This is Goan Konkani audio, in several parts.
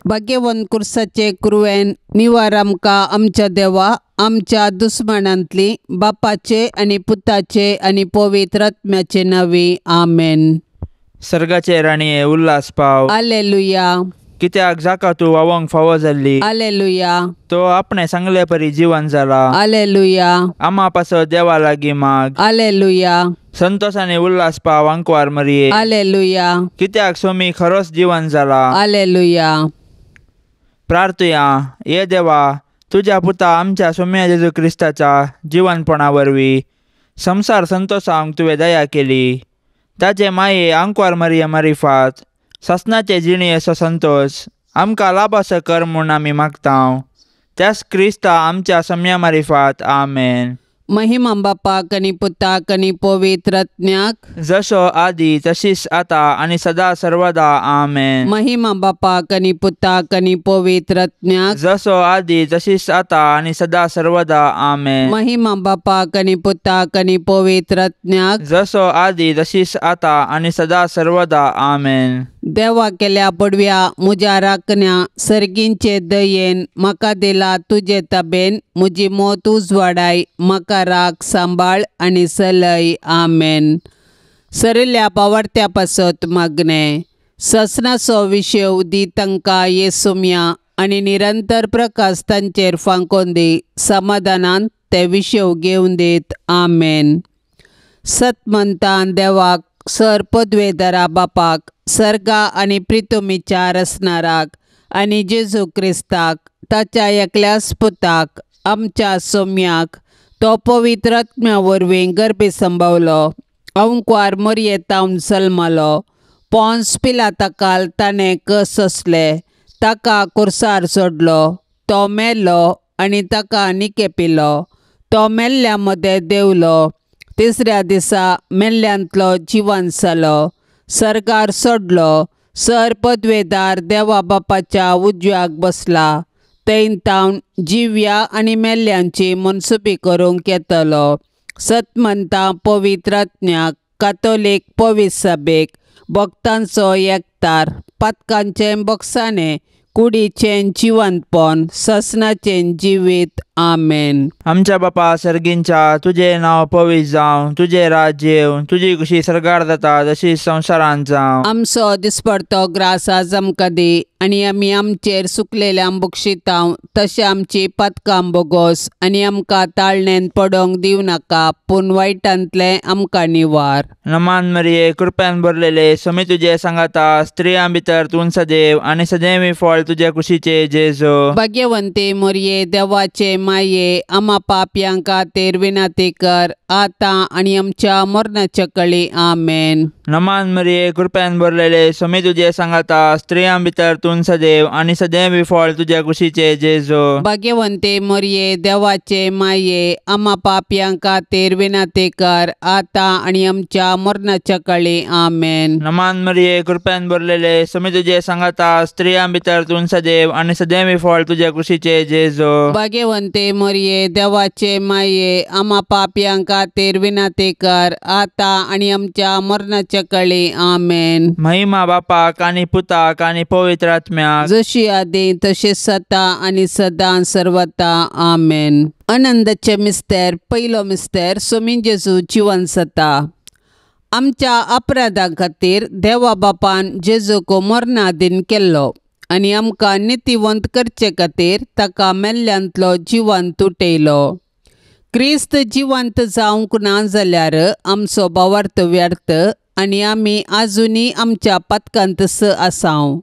भाग्यवंत कुर्साचे कुरवेन निवार आमकां आमच्या देवा आमच्या दुस्मानांतली बापाचे आनी पुताचे आनी पवित्र आत्म्याचे नांवी आमेन. सर्गाचे राणये उल्हास पाव. आलेलुया. कित्याक जाका तूं वावंक फावो जाल्ली. आलेलुया. तो आपणे सांगले परी जिवन जाला. आलेलुया. आमा पासत देवा लागीं माग. आलेलुया. संतोषाने उल्हास पाव अंकवार मरिये. आलेलुया. कित्याक सोमी खरोच जिवन जाला. आलेलुया. प्रार्थुया. ये देवा तुज्या पुता आमच्या सोम्या जेजू क्रिस्ताच्या जिवनपणा वरवीं संसार संतोषांक तुवें दया केली. ताचे माये आंकवार मरिये मारिफात सासनाचे जिणेचो संतोष आमकां लाभासो कर म्हूण आमी मागता. त्याच क्रिस्ता आमच्या सम्या मारिफात. आमेन. महिमा बापाक आनी पुताक आनी पवित्र आत्म्याक, जसो आदी तशीच आता आनी सदा सर्वदा. आमेन. महिमा बापाक आनी पुताक आनी पवित्र आत्म्याक, जसो आदी तशीच आता आनी सदा सर्वदा. आमेन. महिमा बापाक आनी पुताक आनी पवित्र आत्म्याक, जसो आदी तशीच आता आनी सदा सर्वदा. आमेन. देवा केल्या पडव्या म्हज्या राखण्या सर्गींचे दयेन म्हाका दिला तुजे ताबेन म्हजी मोत उजवाडाय म्हाका राख सांबाळ आनी सलय. आमेन. सरिल्ल्या पावर्त्या पासत मागणें ससनाचो विशय दी तांकां येसुम्या आनी निरंतर प्रकाश तांचेर फांकोन दी समाधानान ते विशय घेवन दीत. आमेन. सतमंतान देवाक सर पदवेदारा बापाक सर्गा आनी प्रितुमीच्या रसनाराक आनी जेजू क्रिस्ताक ताच्या एकल्याच पुताक आमच्या सोम्याक तो पवित्र आत्म्या वरवीं गर्भी संभवलो अंकवार मोरयेतावन जल्मलो पोन्स पिलाताकाल ताणें कस सोंसले ताका कुर्सार सोडलो तो मेलो आनी ताका निकेपिलो तो मेल्ल्या मदें देंवलो तिसऱ्या दिसा मेल्ल्यांतलो जिवन जालो सरकार सोडलो सर पदवेदार देवा बापाच्या उजव्याक बसला थंय तावन जिव्या आनी मेल्ल्यांची मनसुबी करूंक येतलो. सतमंता पवित्र आत्म्याक कातोलीक पवित्र सभेक भक्तांचो एकतार पातकांचें बक्षाणें कुडीचें जिवंतपण ससनाचें जिवीत. आमेन. आमच्या बापा सर्गींच्या तुजें नांव पवित्र जावं, तुजें राज्य येवं, तुजी खुशी सर्गार जाता तशी संवसारांत जावं. आमचो दिसपडतो ग्रास आज आमकां दी आनी आमी आमचेर सुकलेल्यांक बक्षितांव तशें आमची पातकां बोगोस आनी आमकां ताळणेन पडोंक दिवं नाका पूण वायटांतलें आमकां निवार. नमान मरिये कृपेन भरलेले स्वामी तुजे सांगाता, स्त्रियां भितर तूं सदैव आनी सदैवी फळ तुजे कुशीचे जेजू. भाग्यवंती मोरये देवाचे माये आमा पापयां खातीर विनंती कर आतां आनी आमच्या मरणाच्या कळी. आमेन. नमान मरिये कृपेन भरलेले स्वामी तुजे सांगाता, स्त्रियां भितर तूं सदैव आनी सदैवी फळ तुजे कुशीचे जेजू. भाग्यवंती मोरये देवाचे माये आमा पापयां खातीर विनंती कर आतां आनी आमच्या मरणाच्या कळी. आमेन. नमान मरिये कृपेन भरलेले स्वामी तुजे सांगाता, स्त्रियां भितर तूं सदैव आनी सदैवी फळ तुजे कुशीचे जेजू. भाग्यवंती मोरये देवाचे माये आमा पापयां खातीर विनंती कर आतां आनी आमच्या मरणाच्या कळी. आमेन. महिमा बापाक आनी पुताक आनी पवित्र आत्म्याक, जशी आदी तशी सता आनी सदां सर्वता. आमेन. आनंदाचे मिस्तेर पयलो मिस्तेर स्वामी जेजू जिवन सता. आमच्या अपराधां खातीर देवा बापान जेजूक मरणादीन केल्लो आनी आमकां नितीवंत करचे खातीर ताका मेल्ल्यांतलो जिवंत उठयलो. क्रिस्त जिवंत जावंक ना जाल्यार आमचो भावार्थ व्यर्थ आनी आमी आजुनूय आमच्या पातकांत आसाव.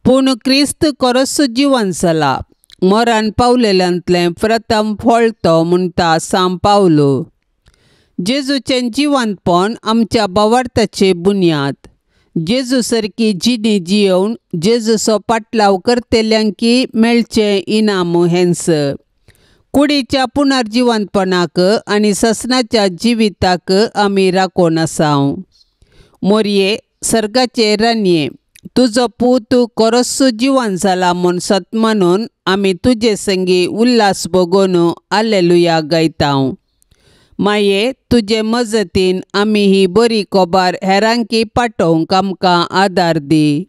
पूण क्रिस्त खरोच जिवन जाला मरण पावलेल्यांतलें प्रथम फळ तो म्हणटा सांव पावलो. जेजूचें जिवंतपण आमच्या भावार्थाची बुन्याद. जेजू सारकी जिणी जियोवन जेजूचो पाटलाव करतल्यांकी मेळचें इनाम हेंच. कुडीच्या पुनर्जिवंतपणाक आनी ससनाच्या जिविताक आमी राखून आसाव. मोरये सर्गाचे रानये तुजो पूत खरोच जिवन जाला म्हूण सत मानून आमी तुजे संगी उल्हास भोगोवन आलेलुया गायतांव. माये तुजे मजतीन आमी ही बरी खबर हेरांकी पाठोवंक आमकां आदार दी.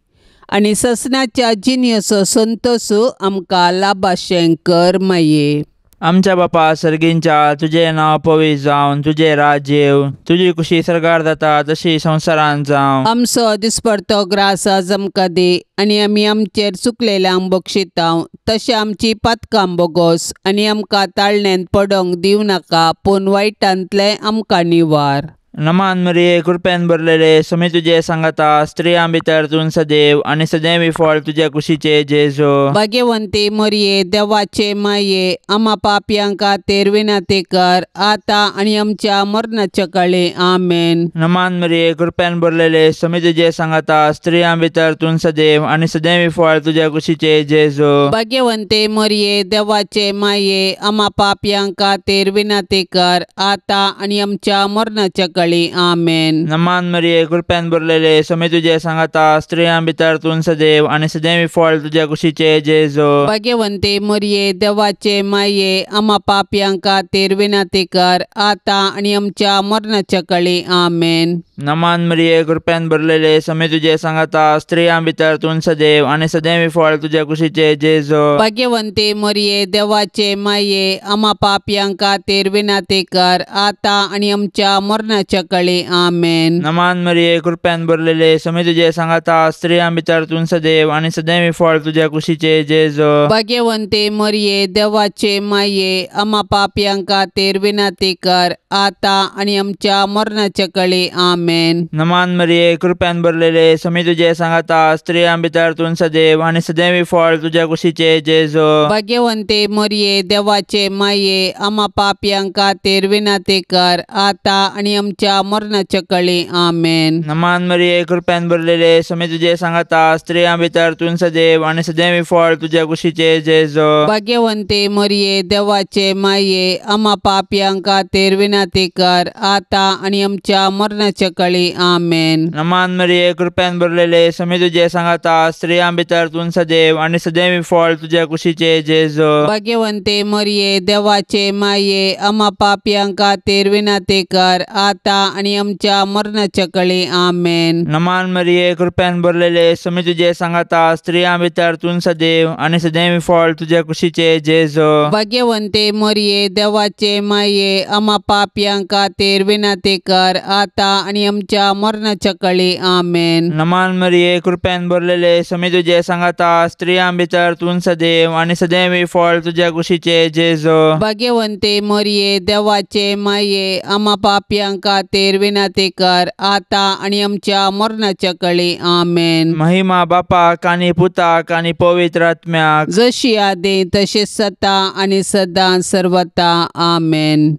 आनी ससनाच्या जिणेचो संतोशू आमकां लाभाशें कर माये. आमच्या बापा सर्गींच्या तुजें नांव पवित्र जावन तुजें राज्य येवं, तुजी कुशी सर्गार जाता तशी संवसारांत जावं. आमचो दिसपडतो ग्रास आज आमकां दी आनी आमी आमचेर चुकलेल्यांक बक्षितांव तशें आमची पातकां बोगोस आनी आमकां ताळण्यांत पडोंक दिवं नाका पूण वायटांतलें आमकां निवार. नमान मरिये कृपेन भरलेले स्वामी तुजे सांगाता, स्त्रियां भितर तूं सदैव आनी सदैवी फळ तुज्या कुशीचे जेजू. भाग्यवंती मरिये देवाचे माये आमा पापयां खातीर विनंती कर आतां आनी आमच्या मरणाच्या काळी. आमेन. नमान मरिये कृपेन भरलेले स्वामी तुजे सांगाता, स्त्रियां भितर तूं सदैव आनी सदैवी फळ तुज्या कुशीचे जेजू. भाग्यवंती मरिये देवाचे माये आमा पापयां खातीर विनंती कर आतां आनी आमच्या मरणाच्या काळी. आमेन. नमान मरिये कृपेन भरलेले स्वामी तुजे सांगाता, स्त्रियां भितर तूं सदैव आनी सदैवी फळ तुज्या कुशीचे जेजू. भाग्यवंती मरिये देवाचे माये आमा पापयां खातीर विनंती कर आतां आनी आमच्या मरणाच्या काळी. आमेन. नमान मरिये कृपेन भरलेले स्वामी तुजे सांगाता, स्त्रियां भितर तूं सदैव आनी सदैवी फळ तुज्या कुशीचे जेजू. भाग्यवंती मरिये देवाचे माये आमा पापयां खातीर विनंती कर आतां आनी आमच्या मरणाच्या काळी. आमेन. नमान मरिये कृपेन भरलेले स्वामी तुजे सांगाता, स्त्रियां भितर तूं सदैव आनी सदैवी फळ तुज्या कुशीचे जेजू. भाग्यवंती मरिये देवाचे माये आमा पापयां खातीर विनंती कर आतां आनी आमच्या मरणाच्या काळी. आमेन. नमान मरिये कृपेन भरलेले स्वामी तुजे सांगाता, स्त्रियां भितर तूं सदैव आनी सदैवी फळ तुज्या कुशीचे जेजू. भाग्यवंती मरिये देवाचे माये आमा पापयां खातीर विनंती कर आतां आनी आमच्या मरणाच्या काळी. आमेन. नमान मरिये कृपेन भरलेले स्वामी तुजे सांगाता, स्त्रियां भितर तूं सदैव आनी सदैवी फळ तुज्या कुशीचे जेजू. भाग्यवंती मरिये देवाचे माये आमा पापयां खातीर विनंती कर आतां आनी आमच्या मरणाच्या काळी. आमेन. नमान मरिये कृपेन भरलेले स्वामी तुजे सांगाता, स्त्रियां भितर तूं सदैव आनी सदैवी फळ तुज्या कुशीचे जेजू. भाग्यवंती मरिये देवाचे माये आमा पापयां खातीर विनंती कर आतां आनी आमच्या मरणाच्या काळी. आमेन. नमान मरिये कृपेन भरलेले स्वामी तुजे सांगाता, स्त्रियां भितर तूं सदैव आनी सदैवी फळ तुज्या कुशीचे जेजू. भाग्यवंती मरिये देवाचे माये आमा पापयां खातीर विनंती कर आतां आनी आमच्या मरणाच्या काळी. आमेन. नमान मरिये कृपेन भरलेले स्वामी तुजे सांगाता, स्त्रियां भितर तूं सदैव आनी सदैवी फळ तुज्या कुशीचे जेजू. भाग्यवंती मरिये देवाचे माये आमा पापयां खातीर विनंती कर आतां आनी आमच्या मरणाच्या काळी. आमेन. महिमा बापाक आनी पुताक आनी पवित्र आत्म्याक, जशी आदी तशी सता आनी सदां सर्वता. आमेन.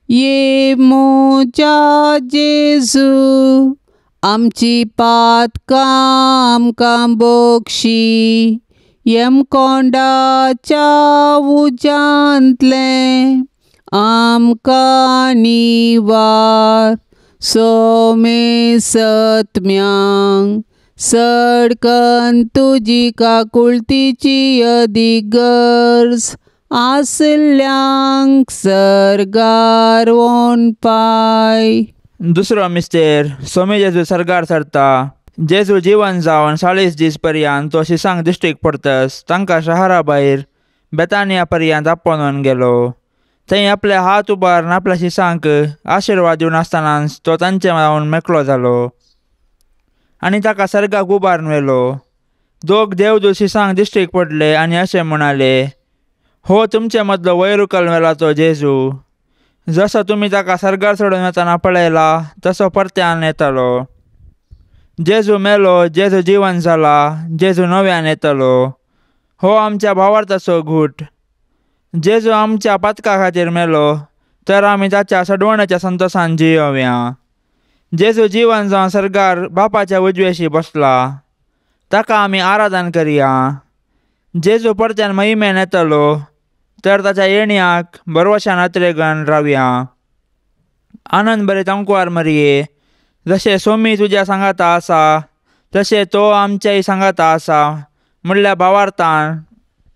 ये म्हज्या जेजू आमची पातकां आमकां बक्षी, यमकोंडाच्या उज्यांतलें आमकां निवार, सोमे सत्म्यांक सडकन तुजी काकुळतीची अदीक गरज आसल्यांक सर्गार वोनपाय. दुसरो मिस्तेर स्वामी जेजू सर्गार सरता. जेजू जिवन जावन 40 दीस पर्यंत तो शिसांक दिश्टीक पडतस तांकां शहरा भायर बेतानिया पर्यंत आपोवन गेलो. थंय आपले हात उबारून आपल्या शिसांक आशिर्वाद दिवन आसतनाच तो तांचे जावन मेकळो जालो आनी ताका सर्गाक उबारून व्हेलो. दोग देवदूत शिसांक दिश्टीक पडले आनी अशें म्हणाले, हो तुमचे मदलो वयर उखल व्हेला तो जेजू, जसो तुमी ताका सर्गार सोडून वतना पळयला तसो परत्यान येतलो. जेजू मेलो, जेजू जिवन जाला, जेजू नव्यान येतलो. हो आमच्या भावार्थाचो घूट. जेजू आमच्या पातका खातीर मेलो तर आमी ताच्या सडवणाच्या संतोशान जियोवया. जेजू जिवन जावन सर्गार बापाच्या उजवेशी बसला, ताका आमी आराधन करया. जेजू परत्यान महिमेन येतलो तर ताच्या येण्याक बरवशान अत्रेगन रावया. आनंद बरें अंकुवार मरिये, जशें सोमी तुज्या सांगाता आसा तशें तो आमच्याय सांगाता आसा म्हणल्या भावार्थान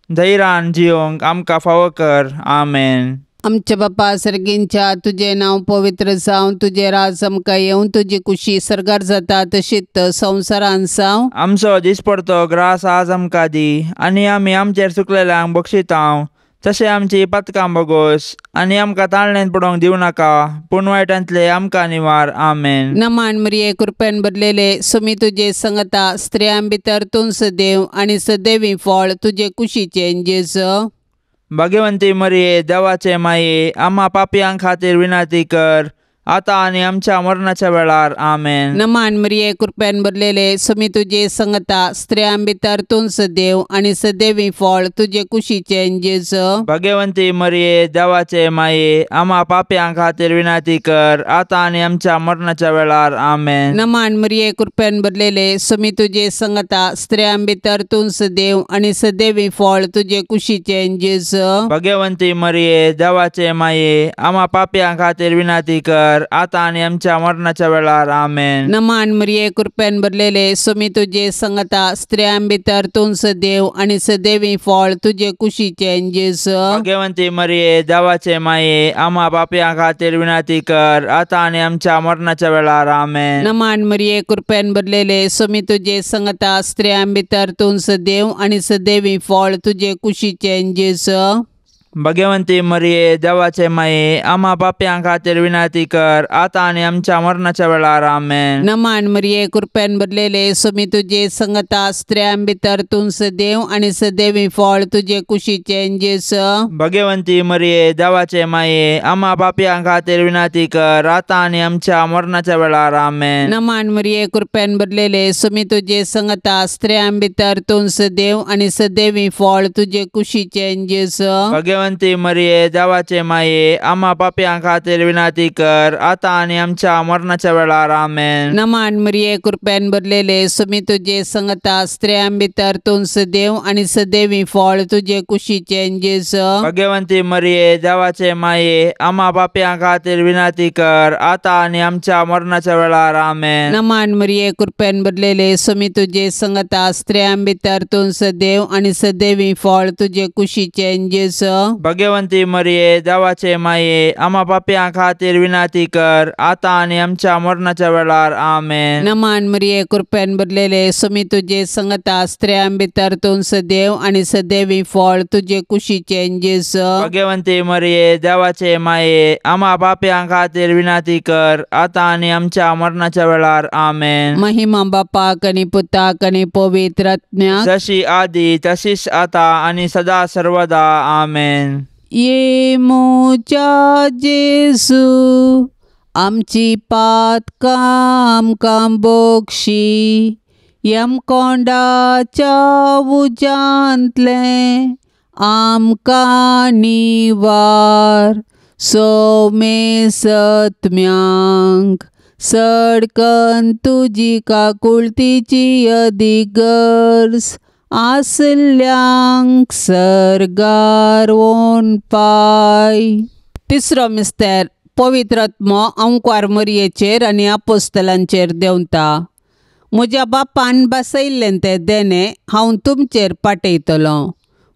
धैर्यान जियोंक आमकां फावो कर. आमेन. आमच्या बापा सर्गींच्या तुजें नांव पवित्र जावं, तुजें राज आमकां येवं, तुजी कुशी सर्गार जाता तशीच संवसारान जावं। आमचो दिसपडतो ग्रास आज आमकां दी आनी आमी आमचेर चुकलेल्यांक बक्षितांव तशें आमची पातकां बगोस आनी आमकां ताळणेन पडोवंक दिवं नाका पूण वायटांतले आमकां निवार। आमेन। नमान मरिये कृपेन भरलेले सुमी तुजे संगता, स्त्रियां भितर तूं सदैव आनी सदैवी फळ तुजे कुशीचें जेजू। भाग्यवंती मरिये देवाचे माये आम्हा पापयां खातीर विनंती कर आता आनी आमच्या मरणाच्या वेळार। आमेन। नमान मरिये कृपेन भरलेले सुमी तुजे संगता, स्त्रियां भितर तूं सदैव आनी सदैवी फळ तुजे कुशीचें जेजू। भाग्यवंती मरिये देवाचे माये आम्हा पापयां खातीर विनंती कर आता आनी आमच्या मरणाच्या वेळार। आमेन। नमान मरिये कृपेन भरलेले सुमी तुजे संगता, स्त्रियां भितर तूं सदैव आनी सदैवी फळ तुजे कुशीचें जेजू। भाग्यवंती मरिये देवाचे माये आम्हा पापयां खातीर विनंती कर आता आनी आमच्या मरणाच्या वेळार। आमेन। नमान मरिये कृपेन भरलेले सुमी तुजे संगता, स्त्रियां भितर तूं सदैव आनी सदैवी फळ तुजे कुशीचें जेजू। भाग्यवंती मरिये देवाचे माये आम्हा पापयां खातीर विनंती कर आता आनी आमच्या मरणाच्या वेळार। आमेन। नमान मरिये कृपेन भरलेले सुमी तुजे संगता, स्त्रियां भितर तूं सदैव आनी सदैवी फळ तुजे कुशीचें जेजू। भाग्यवंती मरिये देवाचे माये आम्हा पापयां खातीर विनंती कर आता आनी आमच्या मरणाच्या वेळार। आमेन। नमान मरिये कृपेन भरलेले सुमी तुजे संगता, स्त्रियां भितर तूं सदैव आनी सदैवी फळ तुजे कुशीचें जेजू। भाग्यवंती मरिये देवाचे माये आम्हा पापयां खातीर विनंती कर आता आनी आमच्या मरणाच्या वेळार। आमेन। नमान मरिये कृपेन भरलेले सुमी तुजे संगता, स्त्रियां भितर तूं सदैव आनी सदैवी फळ तुजे कुशीचें जेजू। भाग्यवंती मरिये देवाचे माये आम्हा पापयां खातीर विनंती कर आता आनी आमच्या मरणाच्या वेळार। आमेन। नमान मरिये कृपेन भरलेले सुमी तुजे संगता, स्त्रियां भितर तूं सदैव आनी सदैवी फळ तुजे कुशीचें जेजू। भाग्यवंती मरिये देवाचे माये आम्हा पापयां खातीर विनंती कर आता आनी आमच्या मरणाच्या वेळार। आमेन। नमान मरिये कृपेन भरलेले सुमी तुजे संगता, स्त्रियां भितर तूं सदैव आनी सदैवी फळ तुजे कुशीचें जेजू। भाग्यवंती मरिये देवाचे माये आम्हा पापयां खातीर विनंती कर आता आनी आमच्या मरणाच्या वेळार। आमेन। नमान मरिये कृपेन भरलेले सुमी तुजे संगता, स्त्रियां भितर तूं सदैव आनी सदैवी फळ तुजे कुशीचें जेजू। भाग्यवंती मरिये देवाचे माये आम्हा पापयां खातीर विनंती कर आता आनी आमच्या मरणाच्या वेळार। आमेन। महिमा बापाक आनी पुताक आनी पवित्र आत्म्याक, जशी आदी तशीच आता आनी सदा सर्वदा। आमेन। ये म्हज्या जेजू आमची पातकां आमकां बक्षी, यमकोंडाच्या उज्यांतलें आमकां निवार, सोमे सत्म्यांक सडकन तुजी काकुळतीची अदीक गरज आसल्यांक सर्गार वोन पाय। तिसरो मिस्तेर पवित्र आत्मो अंकवार मरियेचेर आनी आपोस्तलांचेर देंवता। म्हज्या बापान बसयल्लें तें देणें हांव तुमचेर पाठयतलो,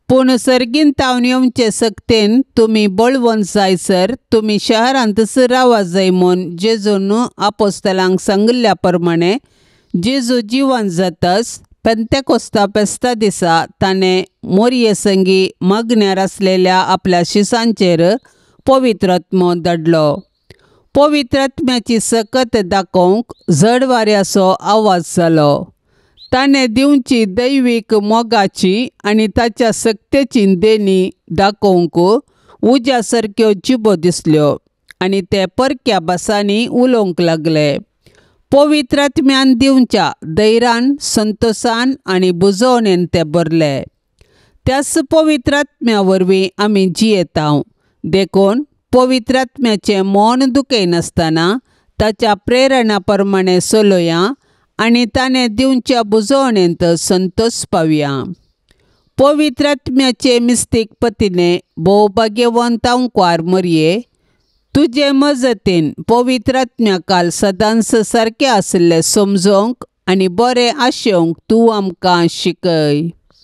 पूण सर्गीन तावन येवचे सक्तेन तुमी बळवंत जायसर तुमी शहरांतच रावा जाय म्हूण जेजून आपोस्तलांक सांगिल्ल्या प्रमाणे जेजू जिवन जातच पेंतेकोस्ता फेस्ता दिसा ताणें मोरये संगी मागण्यार आसलेल्या आपल्या शिसांचेर पवित्र आत्मो धाडलो। पवित्र आत्म्याची सकत दाखोवंक जड वाऱ्याचो आवाज जालो। ताणें दिवची दैवीक मोगाची आनी ताच्या सक्तेची देणी दाखोवंक उज्या सारक्यो जिबो दिसल्यो आनी ते परक्या भासांनी उलोवंक लागले। पवित्र आत्म्यान दिवच्या धैर्यान, संतोसान आनी बुजोवणेन ते भरले। त्याच पवित्र आत्म्या वरवीं आमी जियेतांव, देखून पवित्र आत्म्याचें मन दुखयनासतना ताच्या प्रेरणा प्रमाणे चलोया आनी ताणें दिवच्या बुजोवणेंत संतोष पावया। पवित्र आत्म्याचे मिस्तीक पतीने भोव भाग्यवंत अंकवार मरये, तुजे मजतीन पवित्र आत्म्या काल सदांच सारकें आशिल्लें समजोवंक आनी बरें आशेवंक तूं आमकां शिकय।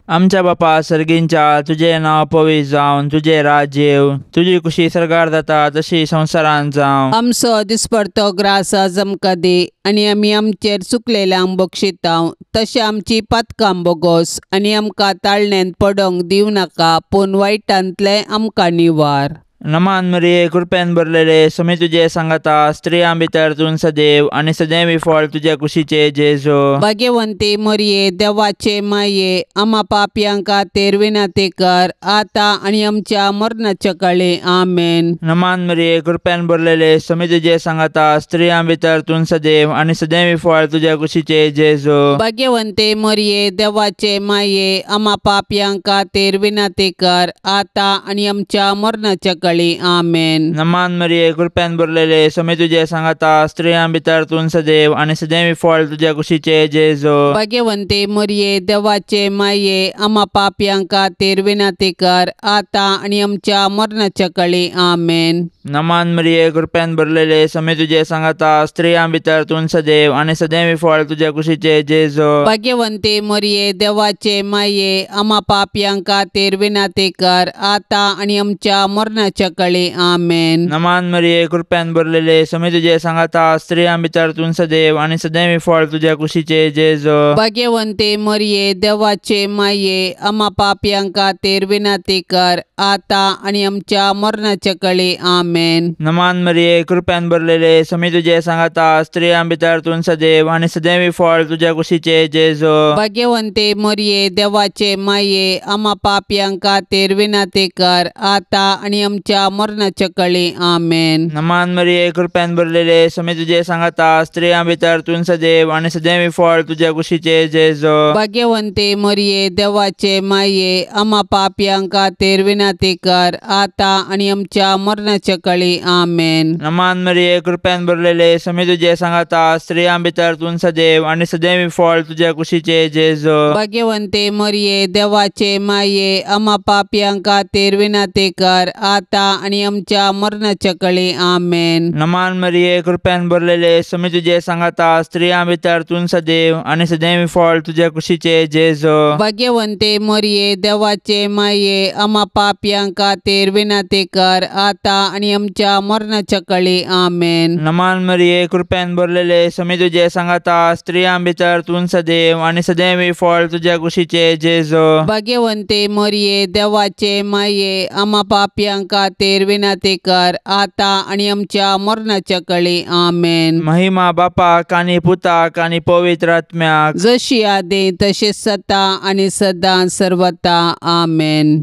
आमच्या बापा सर्गींच्या तुजें नांव पवित्र जावन तुजें राज्य येवं, तुजी कुशी सर्गार जाता तशी संवसारांत जावं। आमचो दिसपडतो ग्रास आज आमकां दी आनी आमी आमचेर चुकलेल्यांक बक्षितांव तशें आमची पातकां बोगोस आनी आमकां ताळण्यांत पडोंक दिवं नाका पूण वायटांतलें आमकां निवार। नमान मरिये कृपेन भरलेले स्वामी तुजे सांगाता, स्त्रियां भितर तूं सदैव आनी सदैवी फळ तुज्या कुशीचे जेजू। भाग्यवंती मरिये देवाचे माये आमा पापयां खातीर विनंती कर आतां आनी आमच्या मरणाच्या काळी। आमेन। नमान मरिये कृपेन भरलेले स्वामी तुजे सांगाता, स्त्रियां भितर तूं सदैव आनी सदैवी फळ तुज्या कुशीचे जेजू। भाग्यवंती मरिये देवाचे माये आमा पापयां खातीर विनंती कर आतां आनी आमच्या मरणाच्या काळी। आमेन। नमान मरिये कृपेन भरलेले स्वामी तुजे सांगाता, स्त्रियां भितर तूं सदैव आनी सदैवी फळ तुज्या कुशीचे जेजू। भाग्यवंती मरिये देवाचे माये आमा पापयां खातीर विनंती कर आतां आनी आमच्या मरणाच्या काळी। आमेन। नमान मरिये कृपेन भरलेले स्वामी तुजे सांगाता, स्त्रियां भितर तूं सदैव आनी सदैवी फळ तुज्या कुशीचे जेजू। भाग्यवंती मरिये देवाचे माये आमा पापयां खातीर विनंती कर आतां आनी आमच्या मरणाच्या काळी। आमेन। नमान मरिये कृपेन भरलेले स्वामी तुजे सांगाता, स्त्रियां भितर तूं सदैव आनी सदैवी फळ तुज्या कुशीचे जेजू। भाग्यवंती मरिये देवाचे माये आमा पापयां खातीर विनंती कर आतां आनी आमच्या मरणाच्या काळी। आमेन। नमान मरिये कृपेन भरलेले स्वामी तुजे सांगाता, स्त्रियां भितर तूं सदैव आनी सदैवी फळ तुज्या कुशीचे जेजू। भाग्यवंती मरिये देवाचे माये आमा पापयां खातीर विनंती कर आतां आनी आमच्या मरणाच्या काळी। आमेन। नमान मरिये कृपेन भरलेले स्वामी तुजे सांगाता, स्त्रियां भितर तूं सदैव आनी सदैवी फळ तुज्या कुशीचे जेजू। भाग्यवंती मरिये देवाचे माये आमा पापयां खातीर विनंती कर आतां आनी आमच्या मरणाच्या काळी। आमेन। नमान मरिये कृपेन भरलेले स्वामी तुजे सांगाता, स्त्रियां भितर तूं सदैव आनी सदैवी फळ तुज्या कुशीचे जेजू। भाग्यवंती मरिये देवाचे माये आमा पापयां खातीर विनंती कर आतां आनी आमच्या मरणाच्या काळी। आमेन। नमान मरिये कृपेन भरलेले स्वामी तुजे सांगाता, स्त्रियां भितर तूं सदैव आनी सदैवी फळ तुज्या कुशीचे जेजू। भाग्यवंती मरिये देवाचे माये आमा पापयां खातीर विनंती कर आतां आनी आमच्या मरणाच्या काळी। आमेन। नमान मरिये कृपेन भरलेले स्वामी तुजे सांगाता, स्त्रियां भितर तूं सदैव आनी सदैवी फळ तुज्या कुशीचे जेजू। भाग्यवंती मरिये देवाचे माये आमा पापयां खातीर विनंती कर आतां आनी आमच्या मरणाच्या काळी। आमेन। महिमा बापाक आनी पुताक आनी पवित्र आत्म्याक, जशी आदी तशी सता आनी सदां सर्वता। आमेन।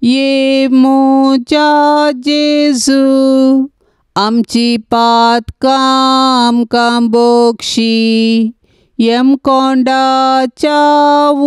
ये म्हज्या जेजू आमची पातकां आमकां बक्षी, यमकोंडाच्या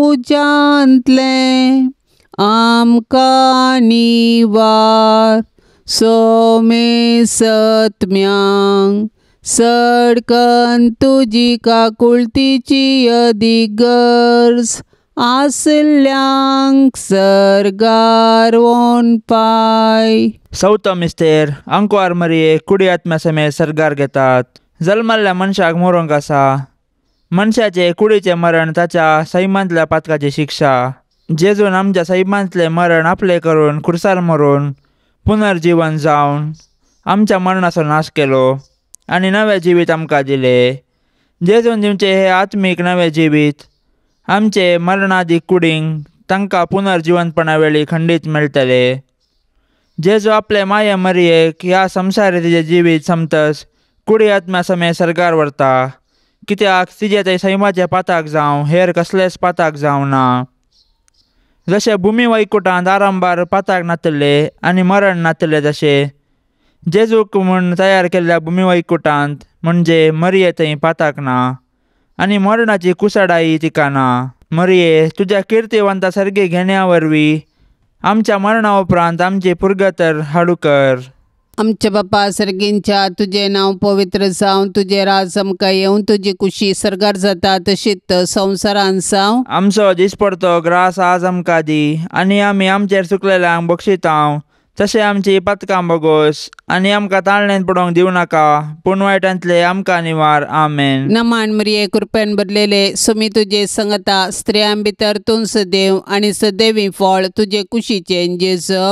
उज्यांतलें आमकां निवार, सोमे सत्म्यांक सडकन तुजी काकुळतीची अदीक गरज आसल्यांक सर्गार वोनपाय। चवथो मिस्तेर अंकवार मरिये कुडी आत्म्या समेत सर्गार घेतात। जल्मल्ल्या मनशाक मरूंक आसा। मनशाचे कुडीचें मरण ताच्या सैमांतल्या पातकाची शिक्षा। जेजून आमच्या सैमांतलें मरण आपलें करून खुर्सार मरून पुनर्जीवन जावन आमच्या मरणाचो नाश केलो आनी नवें जिवीत आमकां दिलें। जेजून दिवचें हें आत्मीक नवें जिवीत आमचे मरणादी कुडींक तांकां पुनर्जिवनपणा वेळी खंडीत मेळटलें। जेजू आपले माये मरियेक ह्या संवसारी तिजें जिवीत समतस कुडी आत्म्या समेत सर्गार व्हरता, कित्याक तिजें थंय सैमाचें पाताक जावं हेर कसलेंच पाताक जावं ना। जशें भुमी वैकुटांत आरंभार पाताक नातले आनी मरण नातलें, तशें जेजूक म्हूण तयार केल्ल्या भुमी वैकुटांत म्हणजे मरिये थंय पाताक ना आनी मरणाची कुसडाई तिका ना। मरिये तुज्या किर्तिवंता सर्गी घेण्या वरवीं आमच्या मरणा उपरांत आमची पुर्गतर हाडू कर। आमच्या बापा सर्गींच्या तुजें नांव पवित्र जावं, तुजें राज आमकां येवं, तुजी कुशी सर्गार जाता तशीच संवसारांत जावं। आमचो दिसपडतो ग्रास आज आमकां दी आनी आमी आमचेर चुकलेल्यांक बक्षितांव तशें आमची पातकां बोगोस आनी आमकां ताळण्यांत पडोवंक दिवं नाका पूण वायटांतले आमकां निवार. आमेन. नमान मरिये कृपेन भरलेले सुमी तुजे संगता स्त्रियां भितर तूं सदैव आनी सदैवी फळ तुजे कुशीचें जेजू.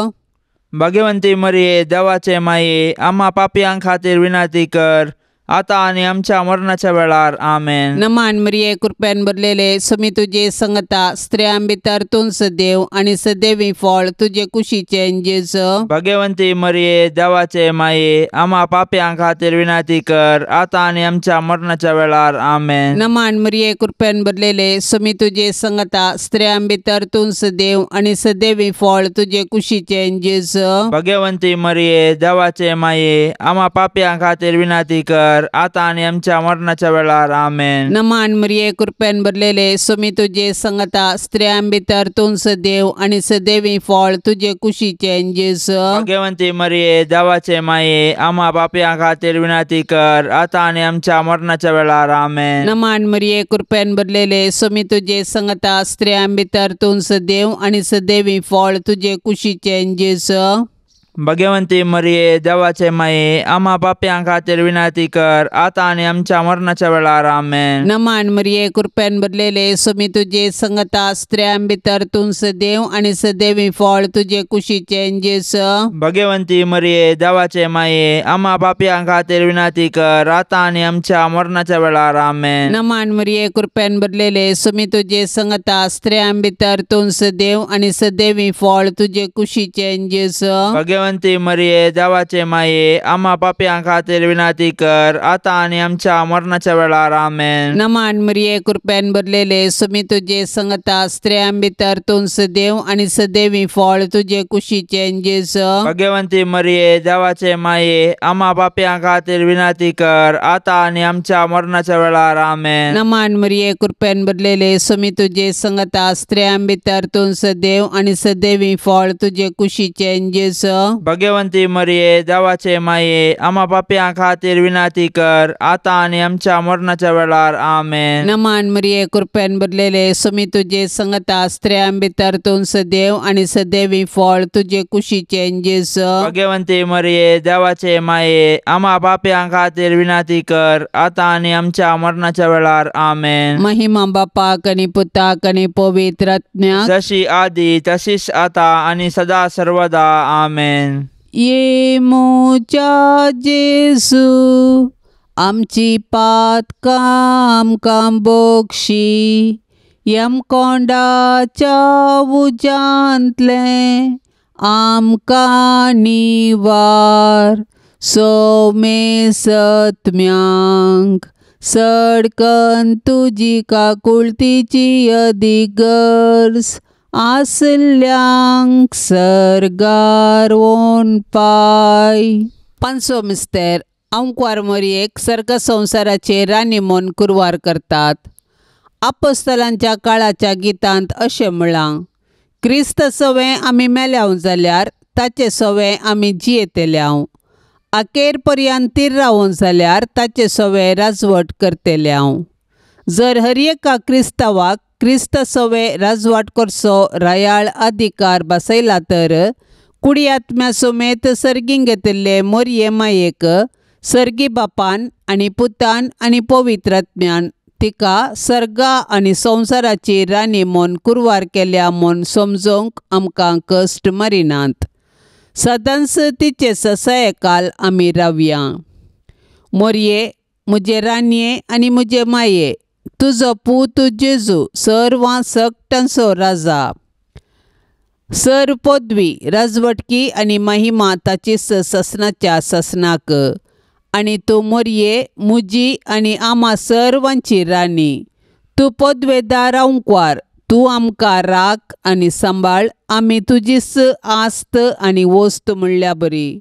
भाग्यवंती मरिये देवाचे माये आम्हा पापयां खातीर विनंती कर आतां आनी आमच्या मरणाच्या वेळार. आमेन. नमान मरिये कृपेन भरलेले सुमी तुजे संगता स्त्रियां भितर तूं सदैव आनी सदैवी फळ तुजे कुशीचें जेजू. भाग्यवंती मरिये देवाचे माये आम्हा पापयां खातीर विनंती कर आतां आनी आमच्या मरणाच्या वेळार. आमेन. नमान मरिये कृपेन भरलेले सुमी तुजे संगता स्त्रियां भितर तूं सदैव आनी सदैवी फळ तुजे कुशीचें जेजू. भाग्यवंती मरिये देवाचे माये आम्हा पापयां खातीर विनंती कर आतां आनी आमच्या मरणाच्या वेळार. आमेन. नमान मरिये कृपेन भरलेले सुमी तुजे संगता स्त्रियां भितर तूं सदैव आनी सदैवी फळ तुजे कुशीचें जेजू. भाग्यवंती मरिये देवाचे माये आम्हा पापयां खातीर विनंती कर आतां आनी आमच्या मरणाच्या वेळार. आमेन. नमान मरिये कृपेन भरलेले सुमी तुजे संगता स्त्रियां भितर तूं सदैव आनी सदैवी फळ तुजे कुशीचें जेजू. भाग्यवंती मरिये देवाचे माये आम्हा पापयां खातीर विनंती कर आतां आनी आमच्या मरणाच्या वेळार. आमेन. नमान मरिये कृपेन भरलेले सुमी तुजे संगता स्त्रियां भितर तूं सदैव आनी सदैवी फळ तुजे कुशीचें जेजू. भाग्यवंती मरिये देवाचे माये आम्हा पापयां खातीर विनंती कर आतां आनी आमच्या मरणाच्या वेळार. आमेन. नमान मरिये कृपेन भरलेले सुमी तुजे संगता स्त्रियां भितर तूं सदैव आनी सदैवी फळ तुजे कुशीचें जेजू. भाग्यवंती मरिये देवाचे माये आम्हा पापयां खातीर विनंती कर आतां आनी आमच्या मरणाच्या वेळार. आमेन. नमान मरिये कृपेन भरलेले सुमी तुजे संगता स्त्रियां भितर तूं सदैव आनी सदैवी फळ तुजे कुशीचें जेजू. भाग्यवंती मरिये देवाचे माये आम्हा पापयां खातीर विनंती कर आतां आनी आमच्या मरणाच्या वेळार. आमेन. नमान मरिये कृपेन भरलेले सुमी तुजे संगता स्त्रियां भितर तूं सदैव आनी सदैवी फळ तुजे कुशीचें जेजू. भाग्यवंती मरिये देवाचे माये आम्हा पापयां खातीर विनंती कर आतां आनी आमच्या मरणाच्या वेळार. आमेन. नमान मरिये कृपेन भरलेले सुमी तुजे संगता स्त्रियां भितर तूं सदैव आनी सदैवी फळ तुजे कुशीचें जेजू. भाग्यवंती मरिये देवाचे माये आम्हा पापयां खातीर विनंती कर आतां आनी आमच्या मरणाच्या वेळार. आमेन. महिमा बापाक आनी पुताक आनी पवित्र आत्म्याक, जशी आदी तशीच आतां आनी सदा सर्वदा. आमेन. ये म्हज्या जेजू आमची पातकां आमकां बोगशी यमकोंडाच्या उज्यांतलें आमकां निवार सोमे सत्म्यांक सडकन तुजी काकुळतीची अदीक गरज आसल्यांक सर्गार वोन पाय. पांचवो मिस्तेर आंकवार मोरयेक सर्ग संवसाराचे राणी म्हूण कुरवार करतात. आपोस्तलांच्या काळाच्या गितांत अशें म्हळां, क्रिस्त सवें आमी मेल्याव जाल्यार ताचे सवें आमी जियेतल्याव, अखेर पर्यंत तीर रावोन जाल्यार ताचे सवें राजवट करतल्याव. जर हर एका क्रिस्तांवाक क्रिस्त सवें राजवाट करचो रायाळ अधिकार बसयला तर कुडी आत्म्या समेत सर्गीं घेतिल्ले मोरये मायेक सर्गी बापान आनी पुतान आनी पवित्र आत्म्यान तिका सर्गा आनी संवसाराची राणी म्हूण कुरवार केल्या म्हूण समजूंक आमकां कश्ट मारिनात. सदांच तिचे ससायकाल आमी रावया. मोरये म्हजे राणये आनी म्हजे माये, तुजो पूत जेजू सर्वां सकटांचो राजा, सर पदवी राजवटकी आनी महिमा ताची ससनाच्या ससनाक, आनी तूं मोरये म्हजी आनी आमा सर्वांची राणी, तूं पदवेदार आंकवार, तूं आमकां राख आनी सांबाळ, आमी तुजीच आस्त आनी वस्त म्हणल्या बरी.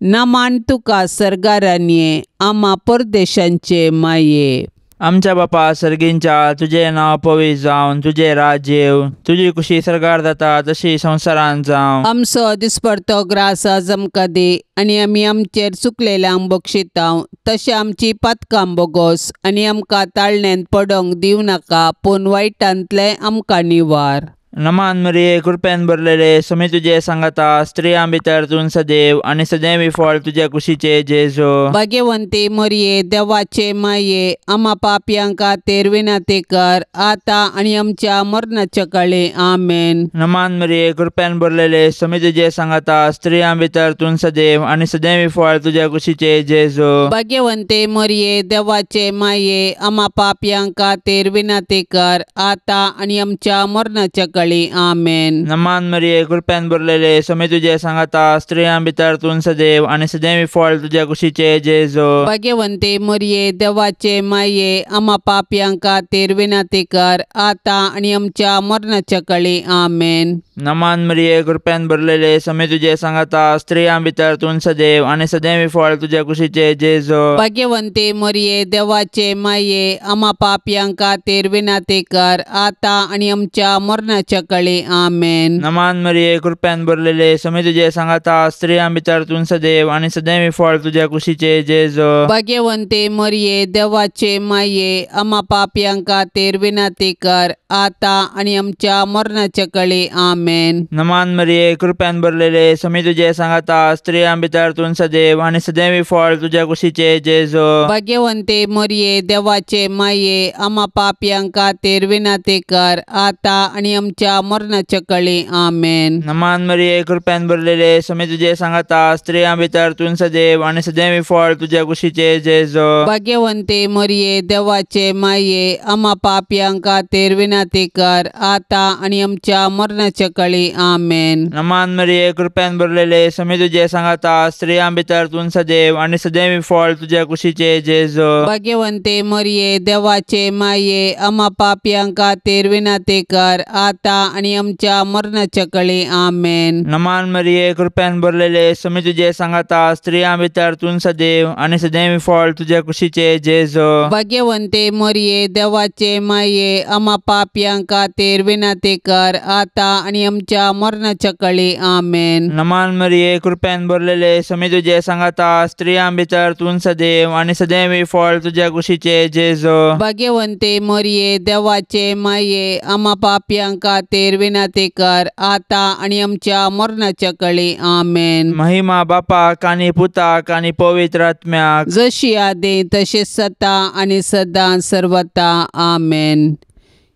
नमान तुका सर्गा राणये आमा परदेशांचे माये. आमच्या बापा सर्गींच्या तुजें नांव पवित्र जावन तुजें राज्य येवं, तुजी कुशी सर्गार जाता तशी संवसारांत जावं. आमचो दिसपडतो ग्रास आज आमकां दी आनी आमी आमचेर चुकलेल्यांक बक्षितांव तशें आमची पातकां बोगोस आनी आमकां ताळण्यांत पडोंक दिवं नाका पूण वायटांतलें आमकां निवार. नमान मरिये कृपेन भरलेले स्वामी तुजे सांगाता स्त्रियां भितर तूं सदैव आनी सदैवी फळ तुज्या कुशीचे जेजू। भाग्यवंती मरिये देवाचे माये आमा पापयां खातीर विनंती कर आता आनी आमच्या मरणाच्या काळी आमेन। नमान मरिये कृपेन भरलेले स्वामी तुजे सांगाता स्त्रियां भितर तूं सदैव आनी सदैवी फळ तुज्या कुशीचे जेजू। भाग्यवंती मरिये देवाचे माये आमा पापयां खातीर विनंती कर आता आनी आमच्या मरणाच्या काळी आमेन। नमान मरिये कृपेन भरलेले स्वामी तुजे सांगाता स्त्रियां भितर तूं सदैव आनी सदैवी फळ तुज्या कुशीचे जेजू। भाग्यवंती मरिये देवाचे माये आमा पापयां खातीर विनंती कर आता आनी आमच्या मरणाच्या काळी आमेन। नमान मरिये कृपेन भरलेले स्वामी तुजे सांगाता स्त्रियां भितर तूं सदैव आनी सदैवी फळ तुज्या कुशीचे जेजू। भाग्यवंती मरिये देवाचे माये आमा पापयां खातीर विनंती कर आता आनी आमच्या मरणाच्या काळी आमेन। नमान मरिये कृपेन भरलेले स्वामी तुजे सांगाता स्त्रियां भितर तूं सदैव आनी सदैवी फळ तुज्या कुशीचे जेजू। भाग्यवंती मरिये देवाचे माये आमा पापयां खातीर विनंती कर आता आनी आमच्या मरणाच्या काळी आमेन। नमान मरिये कृपेन भरलेले स्वामी तुजे सांगाता स्त्रियां भितर तूं सदैव आनी सदैवी फळ तुज्या कुशीचे जेजू। भाग्यवंती मरिये देवाचे माये आमा पापयां खातीर विनंती कर आता आनी आमच्या मरणाच्या काळी आमेन। नमान मरिये कृपेन भरलेले स्वामी तुजे सांगाता स्त्रियां भितर तूं सदैव आनी सदैवी फळ तुज्या कुशीचे जेजू। भाग्यवंती मरिये देवाचे माये आमा पापयां खातीर विनंती कर आता आनी आमच्या मरणाच्या काळी आमेन। नमान मरिये कृपेन भरलेले स्वामी तुजे सांगाता स्त्रियां भितर तूं सदैव आनी सदैवी फळ तुज्या कुशीचे जेजू। भाग्यवंती मरिये देवाचे माये आमा पापयां खातीर विनंती कर आता आनी आमच्या मरणाच्या काळी आमेन। नमान मरिये कृपेन भरलेले स्वामी तुजे सांगाता स्त्रियां भितर तूं सदैव आनी सदैवी फळ तुज्या कुशीचे जेजू। भाग्यवंती मरिये देवाचे माये आमा पापयां खातीर विनंती कर आता आनी आमच्या मरणाच्या काळी आमेन। नमान मरिये कृपेन भरलेले स्वामी तुजे सांगाता स्त्रियां भितर तूं सदैव आनी सदैवी फळ तुज्या कुशीचे जेजू। भाग्यवंती मरिये देवाचे माये आमा पापयां खातीर विनंती कर आता आनी आमच्या मरणाच्या काळी आमेन। महिमा बापाक आनी पुताक आनी पवित्र आत्म्याक, जशी आदी तशी सता आनी सदां सर्वता आमेन।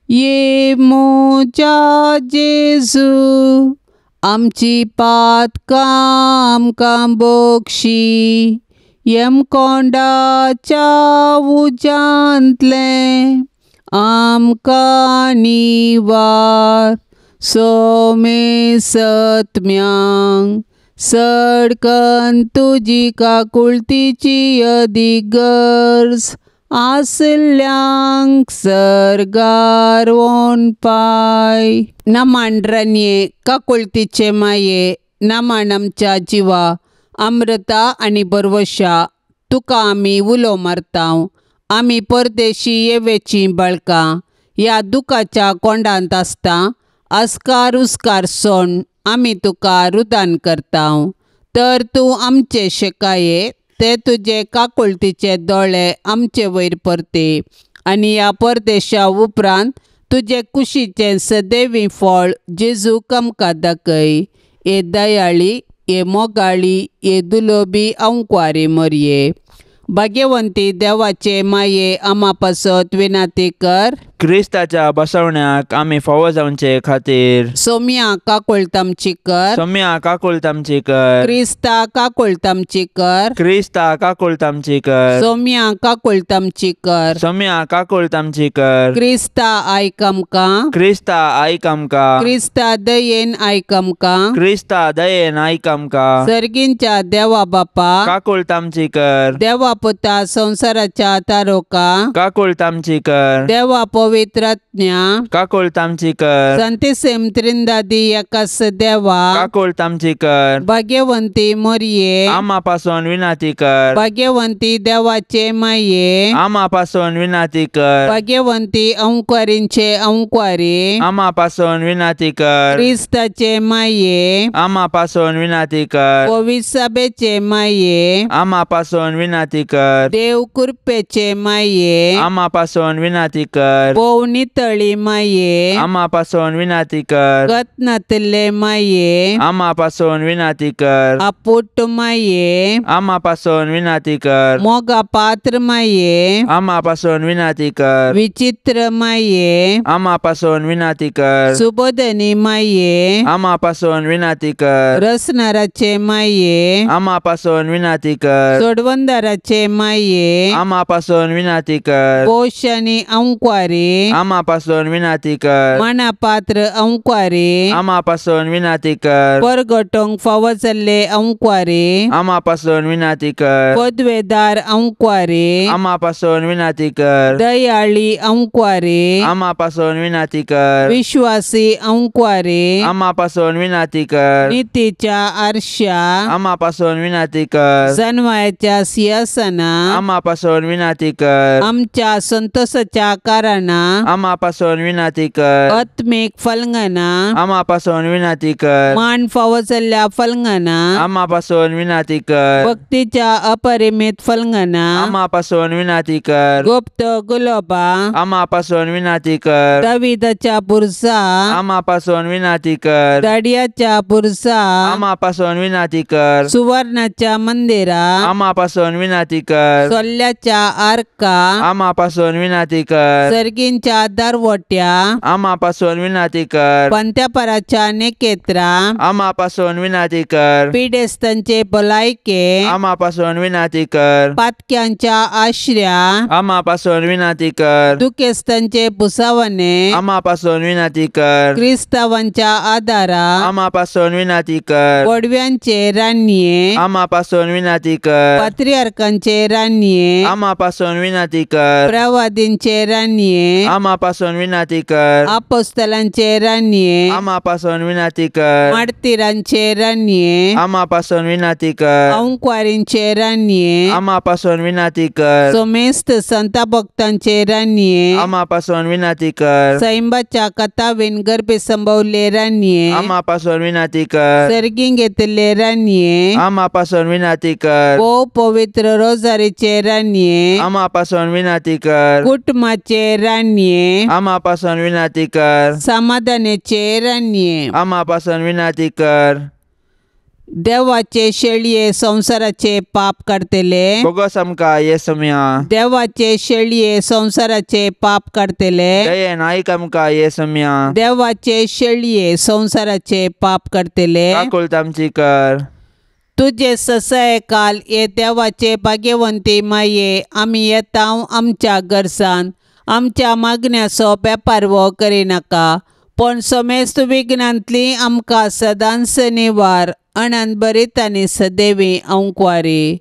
ये म्हज्या जेजू आमची पातकां आमकां बक्षी यमकोंडाच्या उज्यांतलें आमकां निवार सोमे सत्म्यांक सडकन तुजी काकुळतीची अदीक गरज आसल्यांक सर्गार वोन पाय। नमान रनये काकुळतीचे माये नमान आमच्या जिवा अमृता आनी बरवशा तुका आमी उलो मारता। आमी परदेशी येवेचीं बाळकां ह्या दुखाच्या कोंडांत आसता आस्कार उस्कार सोण आमी तुका रुदान करता। तर तूं आमचे शेकाये ते तुजे काकुळतीचे दोळे आमचे वयर परते आनी ह्या परदेशा उपरांत तुजे कुशीचें सदैवी फळ जेजू आमकां दाखय। हे दयाळी हे मोगाळी हे दुलोबी अंकवारी मरये भाग्यवंती देवाचे माये आमा पासत विनंती कर। क्रिस्ताच्या बसवण्याक आमी फावो जावचे खातीर सोम्या काकुळत आमची कर। सोम्या काकुळत आमची कर। क्रिस्ता काकुळत आमची कर। क्रिस्ता काकुळत आमची कर। सोम्या काकुळत आमची कर। सोम्या काकुळत आमची कर। क्रिस्ता आयक आमकां। क्रिस्ता आयक आमकां। क्रिस्ता दयेन आयक आमकां। क्रिस्ता दयेन आयक आमकां। सर्गींच्या देवा बापा काकुळत आमची कर। देवा पुता संवसाराच्या तारोका काकुळत आमची कर। देवा पवित्र आत्म्या काकुळत आमची कर। संतिसेम त्रिंदादी एकास देवा काकुळत आमची कर। भाग्यवंती मरिये आमा पासून विनंती कर। भाग्यवंती देवाचे माये आमा पासून विनंती कर। भाग्यवंती अंकवारींचे अंकवारी आमा पासून विनंती कर। क्रिस्ताचे माये आमा पासून विनंती कर। पवित्र माये आमा पासून विनंती कर। देव कृपेचे माये आमा पासून विनंती कर। भोव नितळी माये आमा पासून विनाती कर। गत नातिल्ले माये आमा पासून विनाती कर। आपुट माये आमा पासून विनाती कर। मोगा पात्र माये आमा पासून विनाती कर। विचित्र माये आमा पासून विनाती कर। सुबोधनी माये आमा पासून विनाती कर। रसनाराचे माये आमा पासून विनाती कर। सोडवंदाराचे माये आमा पासून विनाती कर। पोषणी अंक्वारी आमा पासून विनाती कर। मनापात्र अंक्वारी आमा पासून विनाती कर। परगटोंक फावो जाल्ले अंक्वारी आमा पासून विनाती कर। पदवेदार अंक्वारी आमा पासून विनाती कर। दयाळी अंक्वारी आमा पासून विनाती कर। विश्वासी अंक्वारी आमा पासून विनाती कर। नितीच्या आरशा आमा पासून विनाती कर। जनवायाच्या सिंहासना आमा पासून विनाती कर। आमच्या संतोषाच्या कारणां आमा पासून विनाती कर। आत्मीक फलंगना आमा पासून विनाती कर। मान फावो जाल्ल्या फलंगना आमा पासून विनाती कर। भक्तीच्या अपरिमित फलंगना आमा पासून विनाती कर। गुप्त गुलोबा आमा पासून विनाती कर। दाविदाच्या बुरजा आमा पासून विनाती कर। दाडियाच्या बुरजा आमा पासून विनाती कर। सुवर्णाच्या मंदिरा आमा पासून विनाती कर। सोल्ल्याच्या आर्का आमा पासून विनाती कर। सर्गींच्या दारवट्या आमा पासून विनाती कर। पंत्यापराच्या नेकेत्रा आमा पासून विनाती कर। पिडेस्तांचे भलायके आमा पासून विनाती कर। पातक्यांच्या आश्र्या आमा पासून विनाती कर। दुखेस्तांचे भुसावणे आमा पासून विनाती कर। क्रिस्तावांच्या आदारा आमा पासून विनाती कर। वडव्यांचे रान्ये आमा पासून विनाती कर। पात्रियार्कांचे रान्ये आमा पासून विनाती कर। प्रवादींचे रान्ये आमा पासून विनाती कर। आपोस्तलांचे रान्ये आमा पासून विनाती कर। मार्तीरांचे रान्ये आमा पासून विनाती कर। अंक्वारींचे रान्ये आमा पासून विनाती कर। समेस्त संता भक्तांचे रान्ये आमा पासून विनाती कर। सैंबाच्या कथावीन गर्भे संभवले रान्ये आमा पासून विनाती कर। सर्गीं घेतिल्ले रान्ये आमा पासून विनाती कर। भोव पवित्र रोजारीचे रान्ये आमा पासून विनाती कर। कुटुंबाचे रान्ये आमा पासून विनाती कर। समाधानाचे रान्ये आमा पासून विनाती कर। देवाचे शेळये संवसाराचे पाप काडटले बोगस आमकां येसुम्या। देवाचे शेळये संवसाराचे पाप काडटले दयेन आयक आमकां येसुम्या। देवाचे शेळये संवसाराचे पाप काडटले काकुळट आमची कर। तुजे ससाय काल हे देवाचे भाग्यवंती माये आमी येता आमच्या गरजान आमच्या मागण्याचो बेपारवो करिनाका पण समेस्त विघ्नांतली आमकां सदांच निवार अनंत बरीत आनी सदैवी अंकवारी।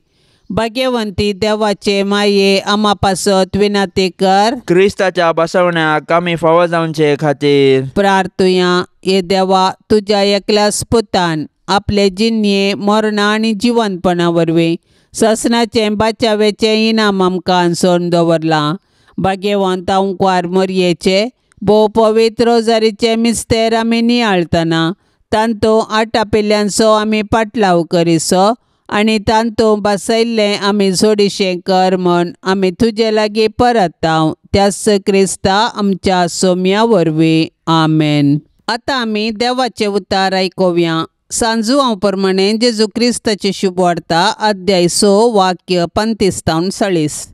भाग्यवंती देवाचे माये आमा पासत विनंती कर। क्रिस्ताच्या बसवण्याक आमी फावो जावचे खातीर प्रार्थुया। हे देवा तुज्या एकल्याच पुतान आपले जिन्ये मरणा आनी जिवंतपणा वरवीं ससनाचें बाचावेचें इनाम आमकां सोडून दवरलां। भाग्यवंत अंकवार मोरयेचे भोव पवित्र रोजारीचे मिस्तेर आमी नियाळतना तांतू आटापिल्ल्यांचो आमी पाटलाव करिसो आनी तांतू बसयल्लें आमी जोडिशें कर म्हूण आमी तुजे लागीं परताव त्याच क्रिस्ता आमच्या सोम्या वरवीं आमेन। आतां आमी देवाचें उतार आयकुया। सांजुआंव प्रमाणे जेजू क्रिस्ताची शुभवार्ता अध्याय 6 वाक्य 35 तावन 40।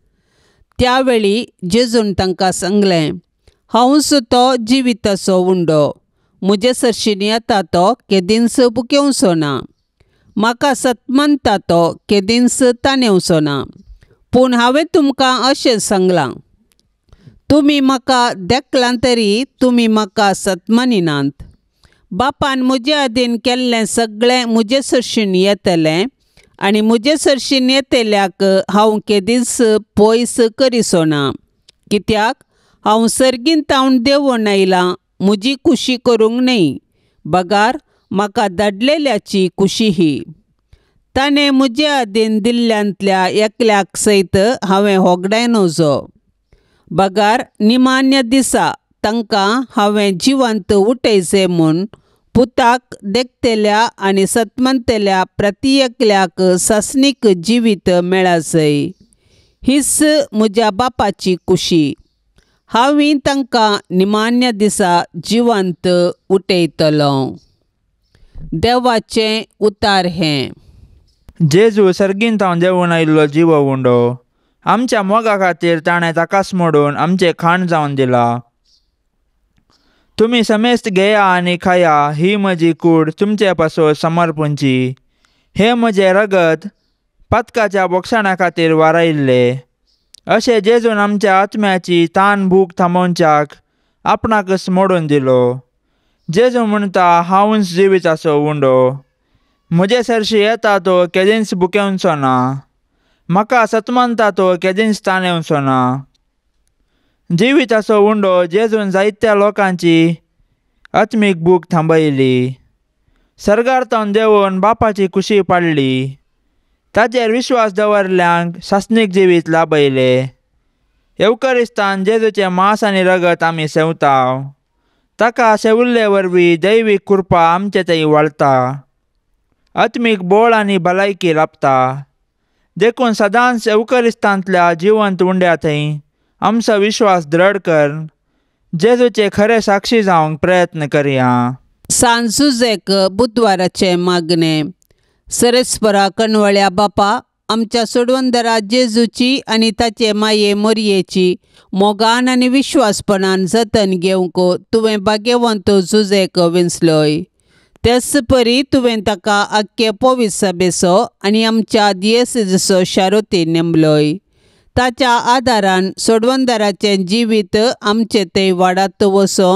त्या वेळी जेजून तांकां सांगलें, हांवूच तो जिविताचो उंडो, म्हजे सरशीं येता तो केदींच भुकेवचो ना, म्हाका सतमनता तो केदींच ताणेवचो ना। पूण हांवें तुमकां अशें सांगलां, तुमी म्हाका देखलां तरी तुमी म्हाका सतमनिनात। बापान म्हजे अधीन केल्लें सगळें म्हजे सरशीं येतलें आनी म्हजे सरशीं येतल्याक हांव केदींच पयस करिसो ना, कित्याक हांव सर्गींत तावन देंवून आयलां म्हजी खुशी करूंक न्हय, बगार म्हाका धाडलेल्याची खुशी ही। ताणें म्हजे अधीन दिल्ल्यांतल्या एकल्याक सयत हांवें होगडाय नजो, बगार निमान्य दिसा तांकां हांवें जिवंत उठयचें म्हूण पुताक देखतल्या आनी सतमनतल्या प्रत्येकल्याक सासणीक जिवीत मेळासय, हीच म्हज्या बापाची खुशी। हांवें तांकां निमाण्या दिसा जिवंत उठयतलो. देवाचें उतार हें. जेजू सर्गीन थावन देंवून आयिल्लो जिवो उंडो आमच्या मोगा खातीर ताणें ताकाच मोडून आमचें खाण जावन दिलां. तुमी समेस्त घेया आनी खाया, ही म्हजी कूड तुमचे पासत समर्पूंची. हें म्हजें रगत पातकाच्या बोगसाणा खातीर वारायिल्लें. अशें जेजून आमच्या आत्म्याची तान भूक थांबोवच्याक आपणाकच मोडून दिलो. जेजू म्हणटा, हांवूच जिविताचो उंडो, म्हजे सरशी येता तो केदींच भुकेवचो ना, म्हाका सतमानता तो केदींच ताणेवचो ना. जिविताचो उंडो जेजून जायत्या लोकांची आत्मीक भूक थांबयली. सर्गार तावन देंवून बापाची कुशी पाडली. ताचेर विश्वास दवरल्यांक सासणीक जिवीत लाभयलें. येवकरिस्तान जेजूचें मांस आनी रगत आमी सेवता. ताका सेवल्ले वरवीं दैवीक कृपा आमचे थंय वाळता, आत्मीक बळ आनी भलायकी लाभता. देखून सदांच येवकरिस्तांतल्या जिवंत उंड्या थंय आमचो विश्वास दृढ कर जेजूचे खरे साक्षी जावंक प्रयत्न करया. सांजुजेक बुधवाराचें मागणें. सरेस्परा कणवळ्या बापा, आमच्या सोडवंदरा जेजूची आनी ताचे माये मोरयेची मोगान आनी विश्वासपणान जतन घेवंक तुवें भाग्यवंत जुजेक विंचलोय. तेच परी तुवें ताका आख्खे पोवीस सभेचो आनी आमच्या दियेसेजचो शारोती नेमलोय. ताच्या आदारान सोडवंदराचें जिवीत आमचें थंय वाडात वचो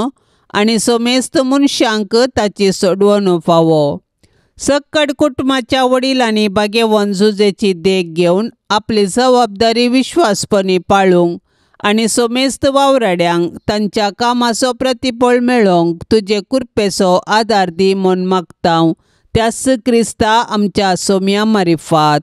आनी समेस्त मनशांक ताची सोडवणूक फावो. सक्कड कुटुंबाच्या वडिलांनी भाग्यवंत जुजेची देख घेवन आपली जबाबदारी विश्वासपणी पाळूंक आनी समेस्त वावराड्यांक तांच्या कामाचो प्रतिफळ मेळोवंक तुजे कृपेचो आदार दी म्हूण मागता. त्याच क्रिस्ता आमच्या सोम्या मारिफात.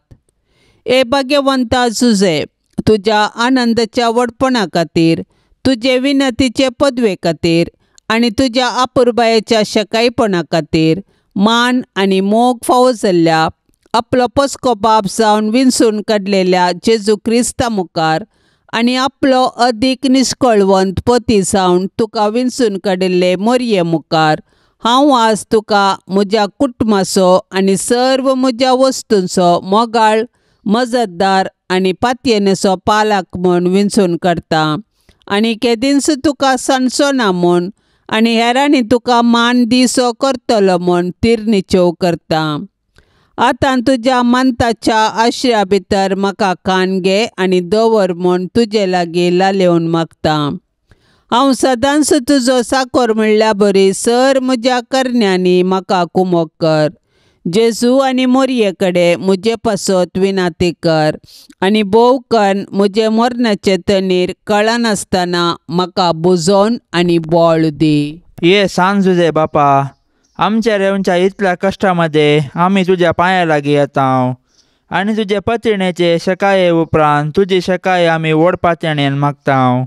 ए भाग्यवंता जुजे, तुज्या आनंदाच्या व्हडपणा खातीर, तुजे विनतीचे पदवे खातीर आनी तुज्या अपुरबायेच्या शकायपणा खातीर मान आनी मोग फावो जाल्ल्या आपलो पस्को बाप जावन विंचून काडलेल्या जेजू क्रिस्ता मुखार आनी आपलो अदीक निश्कळवंत पती जावन तुका विंचून काडिल्ले मोरये मुखार हांव आज तुका म्हज्या कुटुंबाचो आनी सर्व म्हज्या वस्तूंचो मोगाळ, मजतदार आनी पातयेनेचो पालक म्हूण विंचून काडटा आनी केदींच तुका सांडचो ना म्हूण आनी हेरांनी तुका मान दिसो करतलो म्हूण तिरनिचेव करता. आतां तुज्या मानताच्या आश्रया भितर म्हाका कान घे आनी दवर म्हूण तुजे लागीं लालेवन मागता. हांव सदांच तुजो साकोर म्हणल्या बरी सर म्हज्या करण्यांनी म्हाका कुमोक कर. जेजू आनी मोरये कडेन म्हजे पासत विनाती कर आनी भोव कन्न म्हजे मरणाचे तणीर कळनासतना म्हाका बुजोवन आनी बळ दी. ये सांज तुजे बापा, आमच्या रेवच्या इतल्या कश्टामध्ये आमी तुज्या पांया लागीं येता आनी तुजे पतिणेचे शकाये उपरांत तुजी शकाय आमी व्हड पातयेन मागता.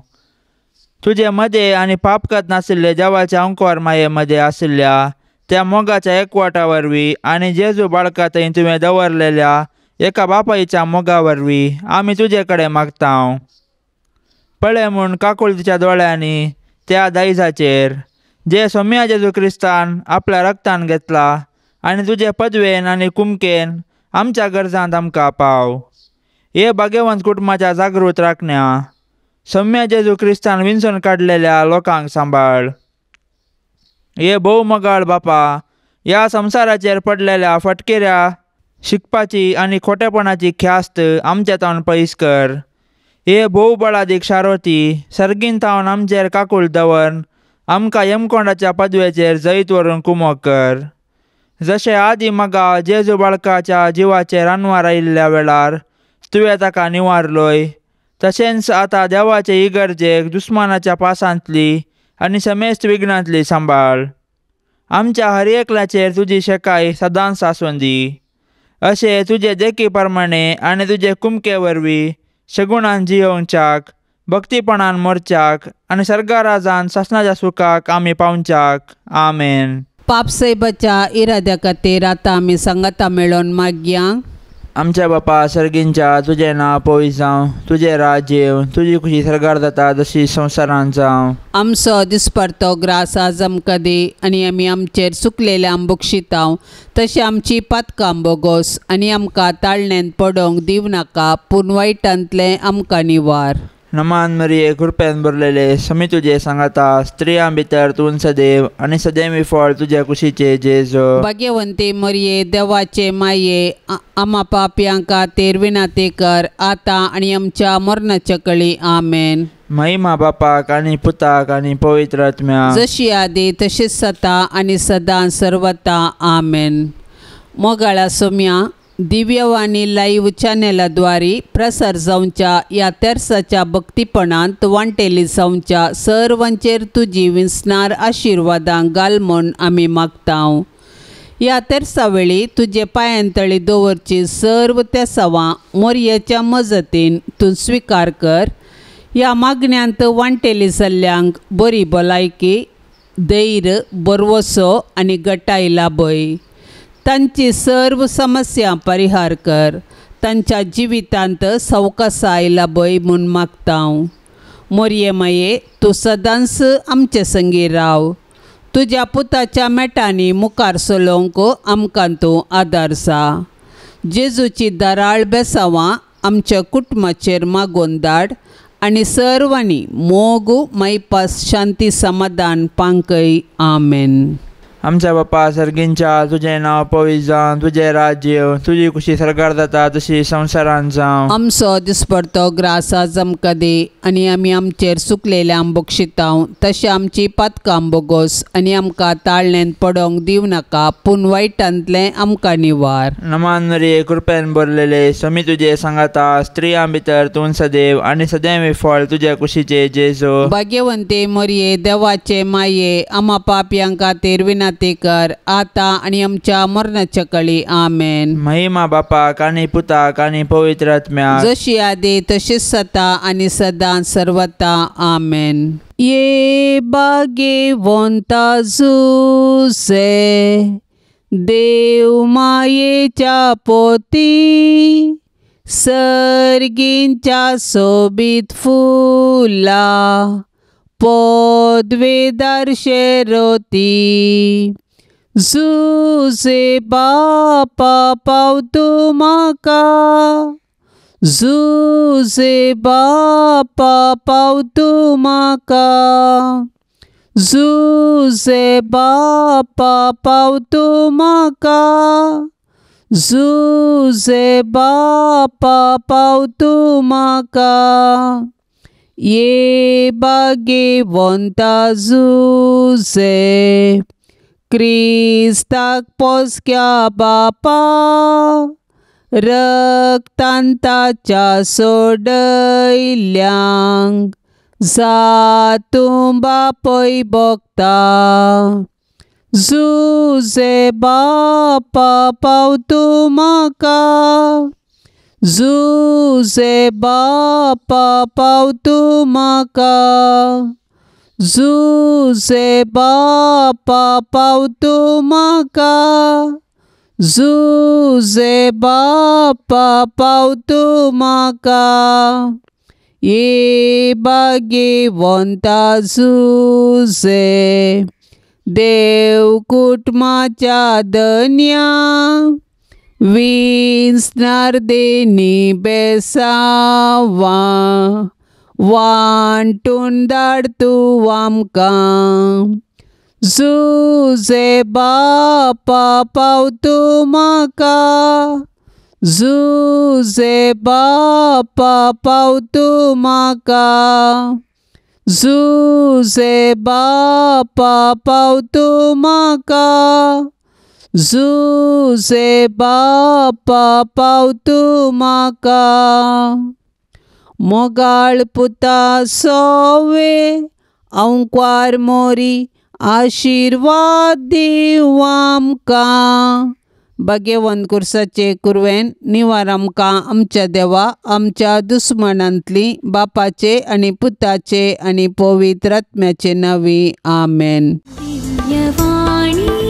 तुजे मदें आनी पापकत नाशिल्ले देवाच्या अंकोर माये मदें आशिल्ल्या त्या मोगाच्या एकवटा वरवीं आनी जेजू बाळका थंय तुवें दवरलेल्या एका बापायच्या मोगा वरवीं आमी तुजे कडेन मागता. पळय म्हूण काकुळतीच्या दोळ्यांनी त्या दायजाचेर जे सोम्या जेजू क्रिस्तान आपल्या रक्तान घेतला आनी तुजे पदवेन आनी कुमकेन आमच्या गरजांत आमकां पाव. हे भाग्यवंत कुटुंबाच्या जागृत राखण्या सोम्या जेजू क्रिस्तान विंचून काडलेल्या लोकांक सांबाळ. हे भोव मोगाळ बापा, ह्या संवसाराचेर पडलेल्या फटकिऱ्या शिकपाची आनी खोटेपणाची ख्यास्त आमच्या तावन पयस कर. हे भोव बळादीक शारोती सर्गीन तावन आमचेर काकूळ दवर आमकां यमकोंडाच्या पदवेचेर जैत व्हरून कुमोक कर. जशें आदी मगा जेजू बाळकाच्या जिवाचेर अनवार आयिल्ल्या वेळार तुवें ताका निवारलोय, तशेंच आतां देवाचे इगर्जेक दुस्मानाच्या पासांतली आनी समेस्त विघ्नांतली सांबाळ. आमच्या हर एकल्याचेर तुजी शकाय सदांच आसूं दी. अशें तुजे देखी प्रमाणे आनी तुजे कुमके वरवीं शगुणान जियोवच्याक, भक्तीपणान मोरच्याक आनी सर्गाराजान सासणाच्या सुखाक आमी पावच्याक. आमेन. पापसाहेबाच्या इराद्या खातीर आतां आमी सांगाता मेळोवन मागया. आमच्या बापा सर्गींच्या तुजें नांव पवित्र जावं, तुजें राज्य येवं, तुजी खुशी सरगार जाता तशी संवसारांत जावं। आमचो दिसपडतो ग्रास आज आमकां दी आनी आमी आमचेर चुकलेल्यांक बक्षितांव तशें आमची पातकां बोगोस आनी आमकां ताळण्यांत पडोवंक दिवं नाका पूण वायटांतलें आमकां निवार। नमान मरिये कृपेन भरलेले समी तुजे सांगाता, स्त्रियां भितर तूं सदैव आनी सदैव फळ तुज्या कुशीचे जेजू। भाग्यवंती मरिये देवाचे माये आमा पापयां खातीर विनंती कर आतां आनी आमच्या मरणाच्या कळी। आमेन। महिमा बापाक आनी पुताक आनी पवित्र आत्म्याक, जशी आदी तशीच सता आनी सदां सर्वता। आमेन। मोगाळा सोम्या दिव्यवाणी लाईव्ह चॅनलाद्वारे प्रसार जावच्या ह्या तेर्साच्या भक्तीपणांत वांटेली जावच्या सर्वांचेर तुजी विंचणार आशिर्वादां घाल म्हूण आमी मागतांव। ह्या तेर्सा वेळी तुजे पांयांतळी दवरची सर्व तेसावां मोरयेच्या मजतीन तूं स्विकार कर। ह्या मागण्यांत वांटेली जाल्ल्यांक बरी भलायकी, धैर्य, भरवसो आनी गटाय लाभय। तांची सर्व समस्या परिहार कर, तांच्या जिवितांत सवकासाय लाभय म्हूण मागतांव। मोरये माये तूं सदांच आमचे संगी राव, तुज्या पुताच्या मेटांनी मुखार चलोवंक आमकां तूं आदार जा। जेजूची दराळ बेसावां आमच्या कुटुंबाचेर मागोवन धाड आनी सर्वांनी मोग मायपास शांती समाधान पांकय। आमेन। आमच्या बापा सर्गींच्या तुजें नांव पवित्र जावं, तुजें राज्य येवं, तुजी खुशी सरगार जाता तशी संवसारांत जावं। आमचो दिसपडतो ग्रास आज आमकां दी आनी आमी आमचेर चुकलेल्यांक बक्षितांव तशें आमची पातकां बोगोस आनी आमकां ताळण्यांत पडोवंक दिवं नाका पूण वायटांतलें आमकां निवार। नमान मरिये कृपेन भरलेले समी तुजे सांगाता, स्त्रियां भितर तूं सदैव आनी सदैव फळ तुज्या कुशीचे जेजू। भाग्यवंती मरिये देवाचे माये आमा पापयां खातीर विनंती कर आता आनी आमच्या मरणाच्या कळी। आमेन। महिमा बापाक आनी पुताक आनी पवित्र आत्म्याक, जशी आदी तशीच सता आनी सदां सर्वता। आमेन। ये भाग्यवंता जुसे देव मायेच्या पोती, सर्गींच्या सोबीत फुला पदवेदार शेरोती। जुजे बापा पावतू म्हाका, जुजे बापा पावतू म्हाका, जुजे बापा पावतू म्हाका, जुजे बापा पावतू म्हाका। ये भाग्यवंता जुजे क्रिस्ताक पोसक्या बापा, रक्तान ताच्या सोडयल्ल्यांक जातूं बापय भोगता। जुजे बापा पावतूं म्हाका, जुजे बापा पावतूं म्हाका, जुजे बापा पावतूं म्हाका, जुजे बापा पावतूं म्हाका। ये भाग्यवंता जुजे देव कुटुंबाच्या धन्या, विंचणार देणी बेसावां वांटून धाड तूं आमकां। जुजे बापा पावतूं म्हाका, जुजे बापा पावतूं म्हाका, जुजे बापा पावतूं म्हाका, जुजे बापा पावतूं म्हाका। मोगाळ पुता सोवे अंकवार मोरी आशिर्वाद दिवं आमकां। भाग्यवंत कुर्साचे कुरवेन निवार आमकां आमच्या देवा आमच्या दुस्मनांतली बापाचे आनी पुताचे आनी पवित्र आत्म्याचे नांवी। आमेन। दिव्यवाणी।